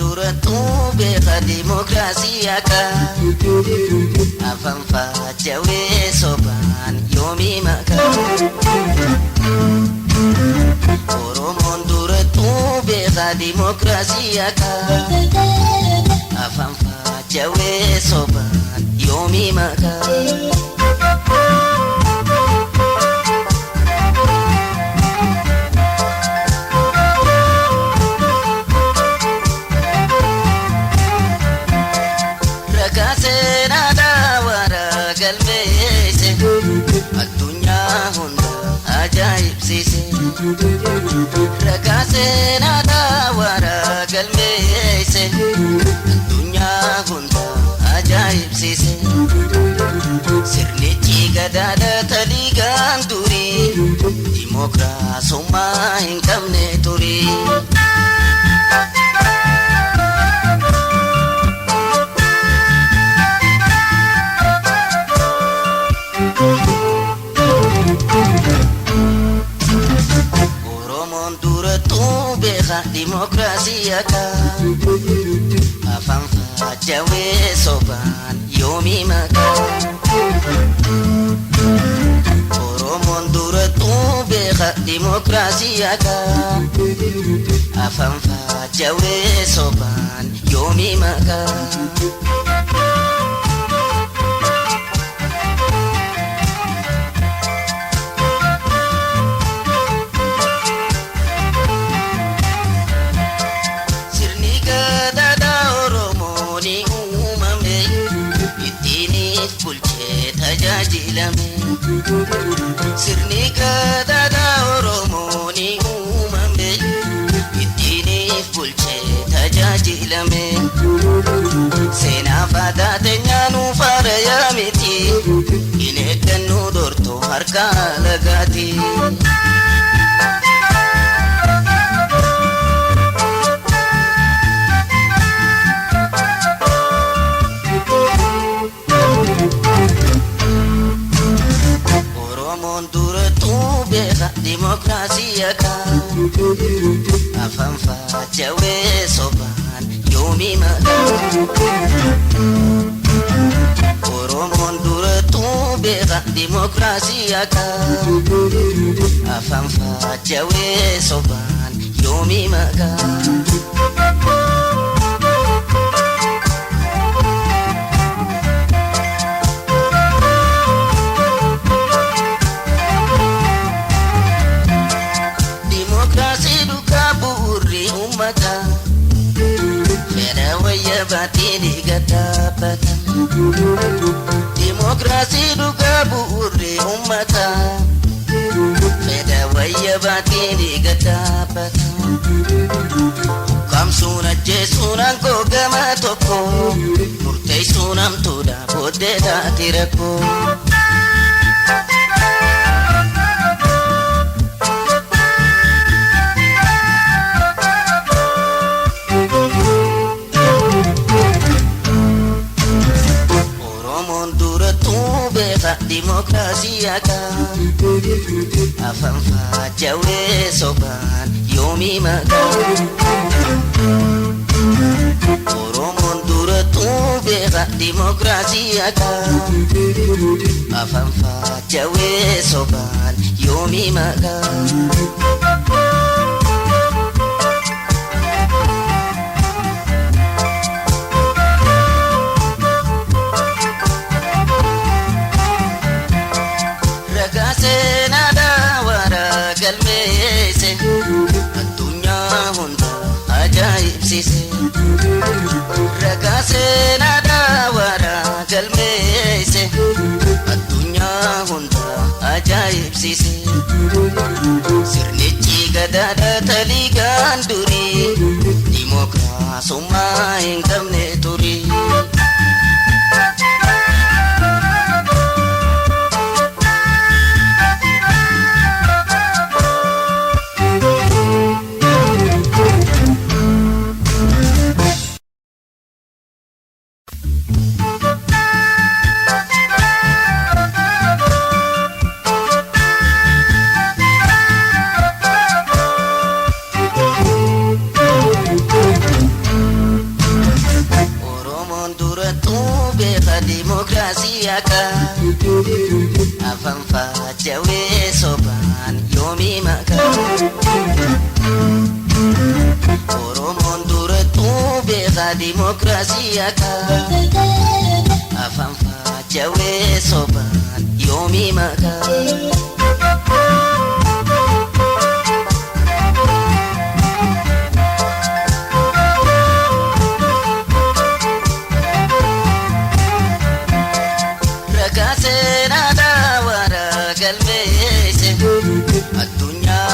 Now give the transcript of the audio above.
Durattuu beeka dimokiraasii akka afaan faajawee sobaan yoomii maka. Oromoon durattuu beeka dimokiraasii akka afaan faajawee sobaan yoomii maka. Ragaa seenaadhaa wara galmeesse addunyaa hunda ajaa'ibsiise. Ragaa seenaadhaa wara galmeesse addunyaa hunda ajaa'ibsiise. Sirnichi gadaadha taliigaan durii dimokiraasummaa hin qabne turii. Oromoon durattuu beeka dimokiraasii akka afaan faajawee sobaan yoomii maka. Oromoon durattuu beeka dimokiraasii akka afaan faajawee sobaan yoomii maka. Sirni gadaadhaa Oromoo ni uumame ittiinis bulchee tajaajilame. Sirni gadaadhaa Oromoo ni uumame ittiinis bulchee tajaajilame. Seenaa faadaa teenyaa faara miti hin eeggannu dortoo harka lagaati. Oromoon durattuu beeka dimokiraasii akka afaan faajawee sobaan yoomii maka. Oromoon durattuu beeka dimokiraasii akka afaan faajawee sobaan yoomii maka. Dimokiraasii duukaa bu'uurri uummataa fedha wayya baatiin dhiiga dhaabbata. Dimokiraasii duukaa bu'uurri uummataa fedha wayya baatiin dhiiga dhaabbata. Ukkaamsuun ajjeesuun aangoo gama tokko murteessuun hamtuudha booddee taati rakkoo. Oromoon durattuu beeka dimokiraasii akka afaan faajawee sobaan yoomii maka. Oromoon durattuu beeka dimokiraasii akka afaan faajawee sobaan yoomii maka. Ragaa seenaadhaa wara galmeesse addunyaa hunda ajaa'ibsiise. Ragaa seenaadhaa wara galmeesse addunyaa hunda ajaa'ibsiise. Sirnichi gadaadha taliigaan durii dimokiraasummaa hin qabne turii. akka. Afaan faajjawee sobaan yoomii maqaa. Oromoon durattuu beekaa dimookiraasii akka. Afaan faajjawee sobaan yoomii maqaa.